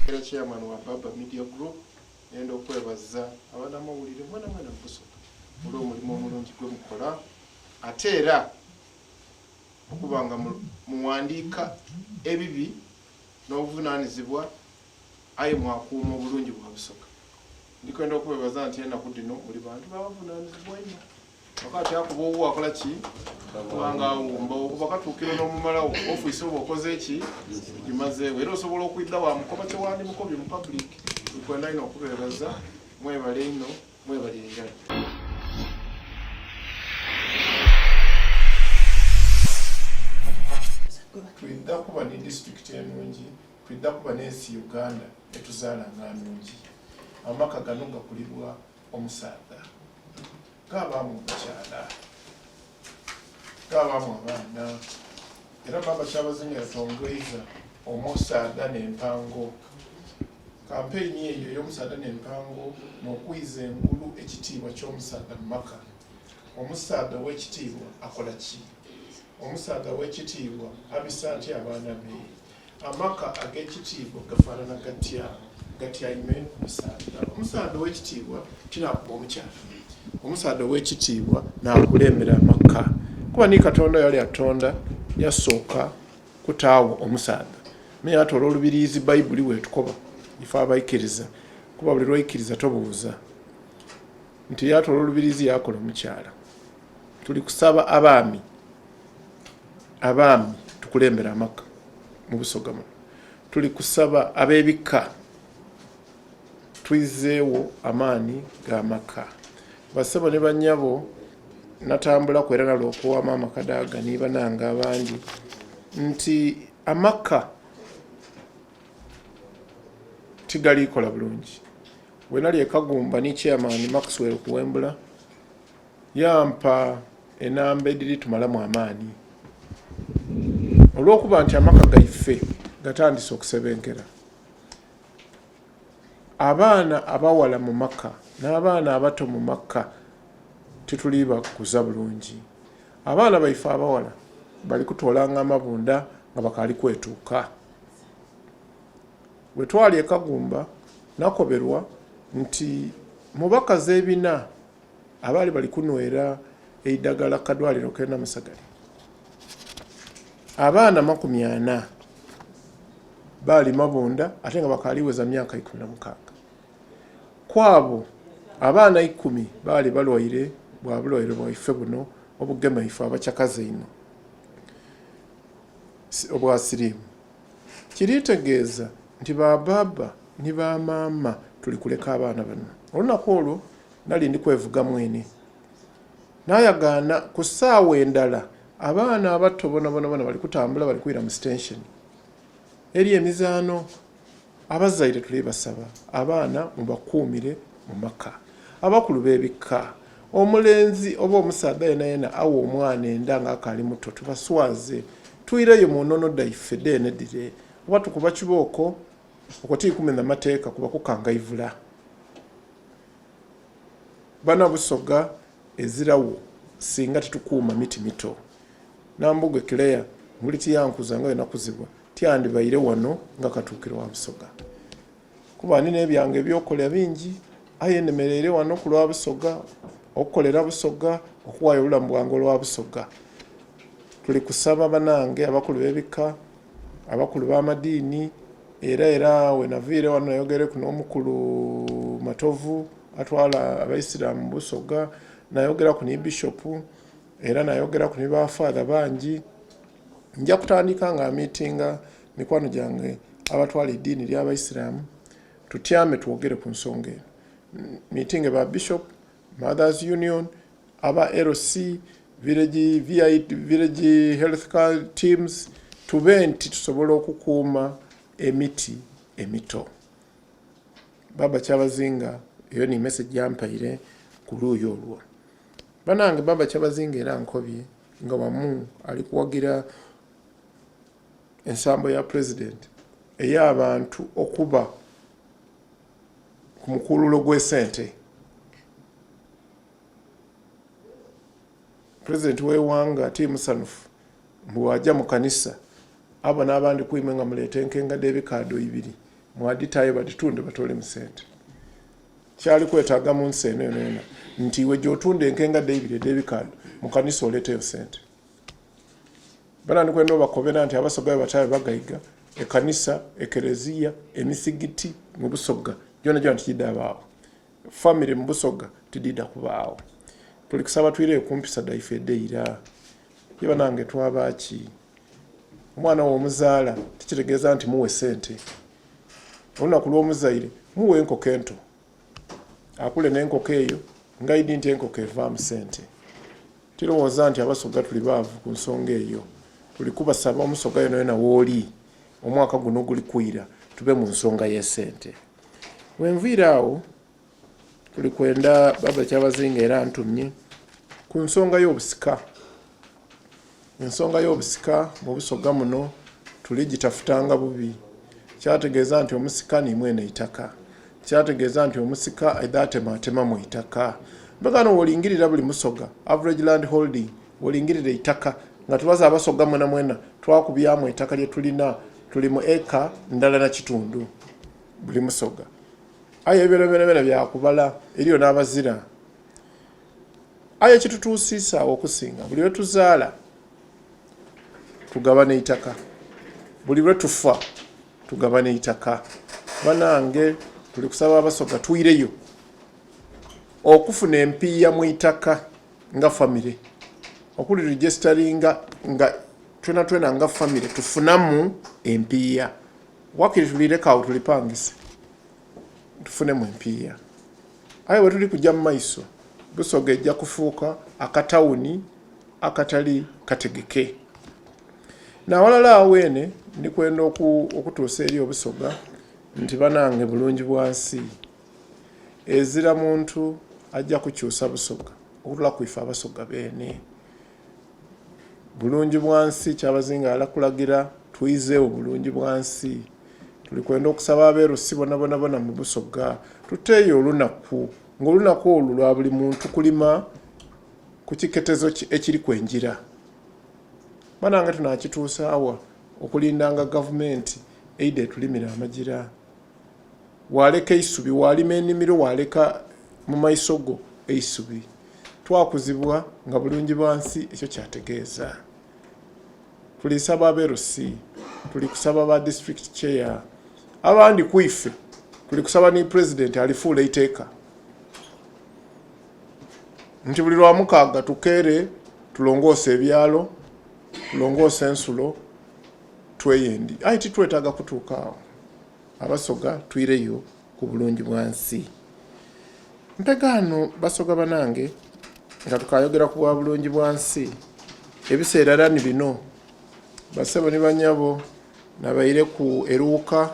Era chairman wa Baba Media Group nenda okwebaza abanamawulire mwena mwena mu Busoga olw'omulimu omulungi gwe mukola ate era okuba nga muwandiika ebibi n'obuvunanizibwa aye mwakuuma obulungi bwa Busoga. Ndi kwenda okubebaza nti enaku dhino muli bantu babuvunanizibwa inho. Wakati akuba owuwo akola ki? Kubanga awumba okuba katuukiro n'omumalawo ofiisi oba okoze ki? Ogimazeewo era osobola okwidha wamukoba kye wandimukobye mu public. Nkwenda inho okubebaza mwebale inho mwebalire irala. Twidha kuba ni disitulikiti enungi, twidha kuba n'ensi Uganda etuzaala nga nungi. Amaka gano gakulibwa omusaadha, gaabaamu omukyala, gaabaamu abaana. Era Bbaaba Kyabazinga yatongoiza omusaadha n'empango. Kampeyini eyo ey'omusaadha n'empango n'okwiza engulu ekitiibwa ky'omusaadha mu maka. Omusaadha ow'ekitiibwa akola ki? Omusaadha ow'ekitiibwa abisa atya abaana be? Amaka ag'ekitiibwa gafaanana gatya? Gatyaime ku musaadha. Omusaadha ow'ekitiibwa ti n'akuba omukyala. Omusaadha ow'ekitiibwa n'akulembera amaka. Kuba ni Katonda yali atonda yasooka kutaagho omusaadha. Me yaatoola olubiriizi Baibuli bw'etukoba ife abaikiriza, kuba buli lw'oikiriza tobuuza, nti yaatoola olubiriizi yaakola omukyala. Tuli kusaba abaami. Abaami tukulembere amaka mu Busoga muno. Tuli kusaba ab'ebika twizeewo amaani g'amaka. Basebo ni banyabo natambulaku era nala okuwa maama Kadaga ni banange abandi nti amaka tigali kola bulungi. Bwenali e Kagumba ni Chairman Maxwell Kuwembula Yampa enamba edhiri tumalamu amaani olw'okuba nti amaka gaife gatandise okusebenkera. Abaana abawala mu maka n'abaana abato mu maka tituli bakuza bulungi. Abaana baife abawala bali kutoolanga amabunda nga bakaali kwetuuka. Bwe twali e Kagumba nakoberwa nti mu bakazi ebina abaali bali kunwera eidagala ku kadwaliro k'e Namusagali, abaana 40 baali mabunda ate nga bakaali weza myaka 16. Ku abo, abaana ikumi baali balwaire bwa bulwaire bwaife buno obugema ife abacakaze einho, obwa siriimu. Kiri tegeeza nti ba bbaabba ni ba maama tuli kuleka abaana bano. Olunaku olwo nali ndi kwevuga mwene. Nayagaana ku saawa endala abaana abato bonabonabona bali kutambula bali kwira mu sitensheni. Eri emizaano. Abazaire tuli basaba abaana mubakuumire mu maka. Abakulu b'ebika, omulenzi oba omusaadha yenayena awa omwana enda nga akaali muto tubaswaze. Twireyo mu nono dhaife dheene dhire. Oba tukuba kibooko, okwo ti kumenya mateeka kuba kukangaivula. Bana Busoga ezirawo singa titukuuma miti mito. Nambuge Clare nguli tiyankuza nga bwenakuzibwa Tyandibaire wano nga Katuukiro wa Busoga kuba ndi n'ebyange eby'okola bingi aye nemereire wano ku lwa Busoga, okukolera Busoga, okuwaayo obulamu bwange olwa Busoga. Tuli kusaba banange abakulu b'ebika, abakulu b'amadiini era era wenaviire wano nayogereku n'omukulu Matovu atwala Abaisiramu mu Busoga, nayogeraku ni Bishopu era nayogeraku ni ba Father bangi. Nja kutandika nga miitinga mikwano gyange abatwala eddiini ly'Abaisiraamu tutyame twogere ku nsonga eno. Miitinge ba Bishop, Mothers Union, aba LC, village, VI, village health care teams tube nti tusobola okukuuma emiti emito. Baba Kyabazinga eyo ni message yampaire ku luuyi olwo. Banange Baba Kyabazinga era nkobye nga wamu ali kuwagira ensambo ya Pulezidenti ey'abantu okuba ku mukululo gw'esente. Pulezidenti w'eighanga ti musanhufu mbu bw'aja mu kanisa abona abandi ku imwe nga muleeta enkenga dh'ebikaadho ibiri. Mwadhitaayo badhitunde batoolemu sente. Kyali kwetaaga mu nsi eno yonayona nti iwe gy'otunda enkenga dho eibiri edh'ebikaadho mu kanisa oleeteyo sente. Bana ndi kwenda obakobera nti Abasoga bwe bataabe bagaiga, ekanisa, ekereziya, emisigiti mu Busoga gyonagyona tigidhabaagho. Famire mu Busoga tidhiidha kubaagho. Tuli kusaba twireyo ku mpisa dhaife edh'eira. Ye banange twaba ki? Omwana wo omuzaala tikitegeeza nti muwe sente. Olunaku lw'omuzaire muwe enkoko ento akule n'enkoko eyo ng'aidhi nti enkoko evaamu sente. Tirowooza nti Abasoga tuli baavu ku nsonga eyo. Tuli kubasaba Omusoga yonayona wooli omwaka guno oguli kwira tube mu nsonga y'esente. Bwenviire agho tuli kwenda Baba Kyabazinga era antumye ku nsonga y'obusika. Ensonga y'obusika mu Busoga muno tuli gitafutanga bubi. Kyategeeza nti omusika ni mwene itaka. Kyategeeza nti omusika aidha atematemamu eitaka. Mpegaano bw'olingirira buli Musoga, average land holding, bw'olingirira eitaka nga tubaze Abasoga mwenamwena twakubyamu eitaka lye tulina tuli mu eka ndala na kitundu buli Musoga. Aye ebyo byonabyona bya kubala, eriyo n'abazira. Aye ekitutuusiisa agho okusinga, buli lwe tuzaala tugabana eitaka, buli lwe tufa tugabana eitaka. Banange tuli kusaba Abasoga twireyo okufuna empiiya mu itaka nga famire, okuliregisitaringa nga twenatwena nga famire tufunamu empiiya. Wakiri tulireka agho tulipangise tufunemu empiiya. Aye bwe tuli kuja mu maiso, Busoga eja kufuuka akatawuni akatali kategeke. N'aghalala agho weene ndi kwenda okutuusa eri Obusoga nti banange bulungi bwa nsi. Ezira muntu aja kukyusa Busoga okutolaku ife Abasoga beene. Bulungi bwa nsi Kyabazinga alakulagira twizeegho bulungi bwa nsi. Tuli kwenda okusaba abeerusi bonabonabona mu Busoga tuteeyo olunaku nga olunaku olwo lwa buli muntu kulima ku kiketezo ekiriku engira. Banange tunakituusa wa okulindanga gavumenti eidhe etulimire amagira? Waaleka eisubi, waalima enimiro waaleka mu maiso go eisubi. Twakuzibwa nga bulungi bwa nsi ekyo kyategeeza. Tuli saba abe LC, tuli kusaba ba district chair, abandi ku ife tuli kusaba ni president alifuula eiteeka nti buli lwamukaaga tukeere tulongoose ebyalo, tulongoose ensulo, tweyendi. Aye titwetaaga kutuuka agho. Abasoga twireyo ku bulungi bwa nsi. Mpegaano Basoga banange nga tukaayogera ku bwa bulungi bwa nsi, ebiseera era ni bino, basebo ni banyabo nabaireku e Luuka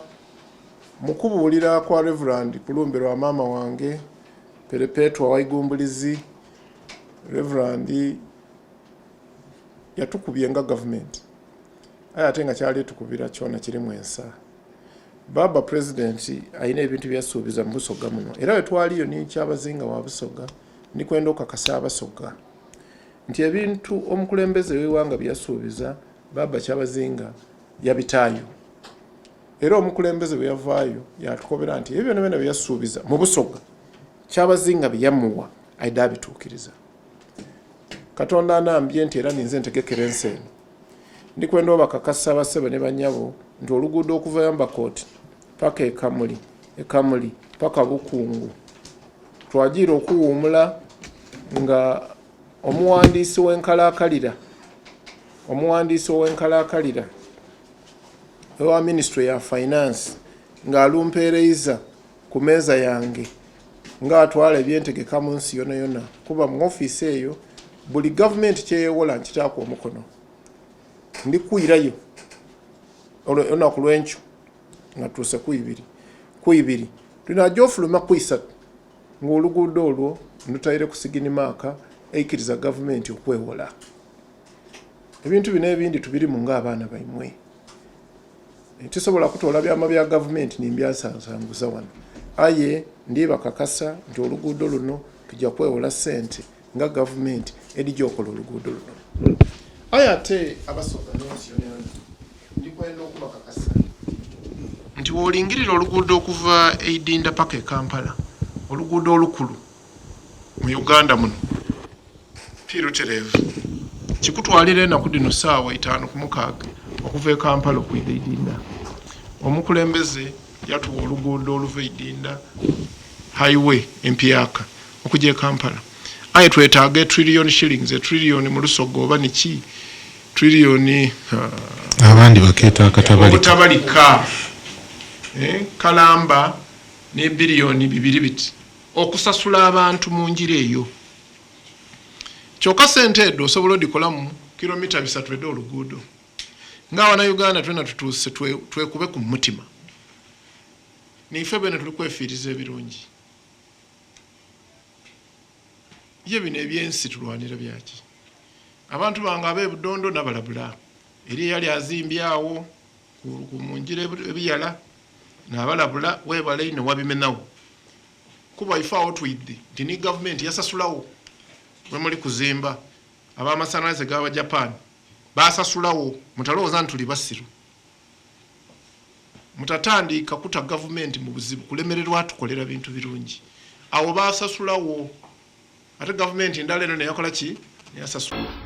mu kubuulira kwa Rev. Ku lumbe lwa maama wange Perepetwa Waigumbulizi. Rev. Yatukubye nga gavumenti aye ate nga kyali etukubira kyona kirimu ensa. Bbaabba Pulezidenti alina ebintu bye yasuubiza mu Busoga muno era bwe twaliyo ni Kyabazinga wa Busoga ndi kwenda okakasa Abasoga nti ebintu omukulembeze w'eighanga bye yasuubiza Bbaabba Kyabazinga yabitaayo era omukulembeze bwe yavaayo yaatukobera nti ebyo byonabyona bye yasuubiza mu Busoga Kyabazinga bye yamuwa aidha abituukiriza. Katonda anambye nti era ninze ntegekera ensi eno. Ndi kwenda obakakasa basebo ne banyabo nti oluguudo okuva Yambakot paka e Kamuli, e Kamuli paka Bukungu twajiira okuwuumula nga omuwandiisi w'enkalaakalira omuwandiisi ow'enkalaakalira owa minisitule ya finance nga alumpeereiza ku meeza yange nga atwala ebyentegeka mu nsi yonayona kuba mu ofiisi eyo buli gavumenti kyeyewola nkitaaku omukono. Ndi kwirayo olunaku lwenkyo nga tutuuse ku ibiri ku ibiri tunaja ofuluma ku isatu nga oluguudo olwo ndutaire ku siginimaaka eikiriza gavumenti okwewola. Ebintu bino ebindi tubirimu nga abaana baimwe. Tisobola kutoola byama bya gavumenti ni mbyansansanguza wano aye ndi bakakasa nti oluguudo luno tuja kwewola sente nga gavumenti edhija okola oluguudo luno. Aye ate Abasoga n'ensi yonayona ndi kwenda okubakakasa. Nti bw'olingirira oluguudo okuva e Idinda paka e Kampala, oluguudo olukulu mu Uganda muno, ti lutereevu. Kikutwalira enaku dhino saawa itaanu ku mukaaga okuva e Kampala okwidha e Idinda. Omukulembeze yatuwa oluguudo oluva e Idinda, highway empyaka, okuja e Kampala. Aye twetaaga e trillion shillings, e trillion mu Lusoga oba ni ki? Trillion Abandi bakeeta akatabalika. Obutabalika eh, kalamba ni billion bibiri biti okusasula abantu mu njira eyo. Kyoka sente edho osobola odhikolamu kilomita bisatu edh'oluguudo. Nga abanauganda twena tutuuse twekube ku mutima. Niife beene tuli kwefiiriza ebirungi. Ye bino eby'ensi tulwanira byaki? Abantu bange ab'e Budondo nabalabula. Eriyo eyali azimbye agho mu ngira ebiyala, nabalabula webale inho wabimenhagho. Kuba ife agho twidhi nti ni gavumenti yasasulagho wemuli kuzimba. Ab'amasanhalaze g'Abajapan baasasulagho. Mutalowooza nti tuli basiru. Mutatandiika kuta gavumenti mu buzibu kulemererwa tukolera bintu birungi. Agho baasasulagho. Ate gavumenti endala eno neyakola ki? Neyasasula.